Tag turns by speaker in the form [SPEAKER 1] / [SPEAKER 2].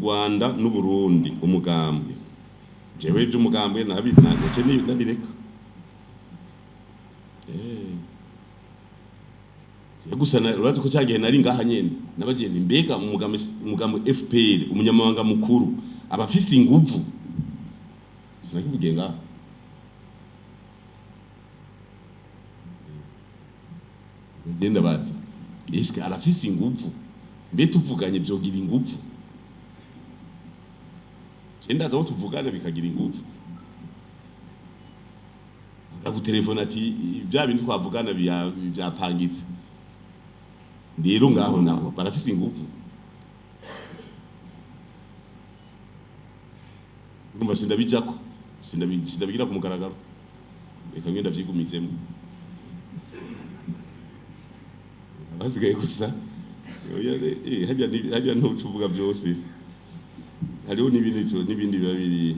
[SPEAKER 1] Rwanda n'Uburundi umugambwe jewe ivy'umugambwe nace nabireka. Jewe gusa urazi ko cyagihe nari ngaha nyene nabagiye nti mbega umugambwe FPR umunyamabanga mukuru abafise inguvu, sinakivugiye ngaha ngenda baza eske arafise inguvu, mbe tuvuganye vyogira inguvu? Je ndaza aho tuvugana bikagira inguvu, akagutelefona ati vya bindi twavugana vyapangitse. Rero ngaho naho barafise inguvu, urumva sindabijako, sindabigira ku mugaragaro, reka ngenda vyigumizemo basigaye gusa. Oya, harya ntuca uvuga vyose, hariho n'ibindi biba biri.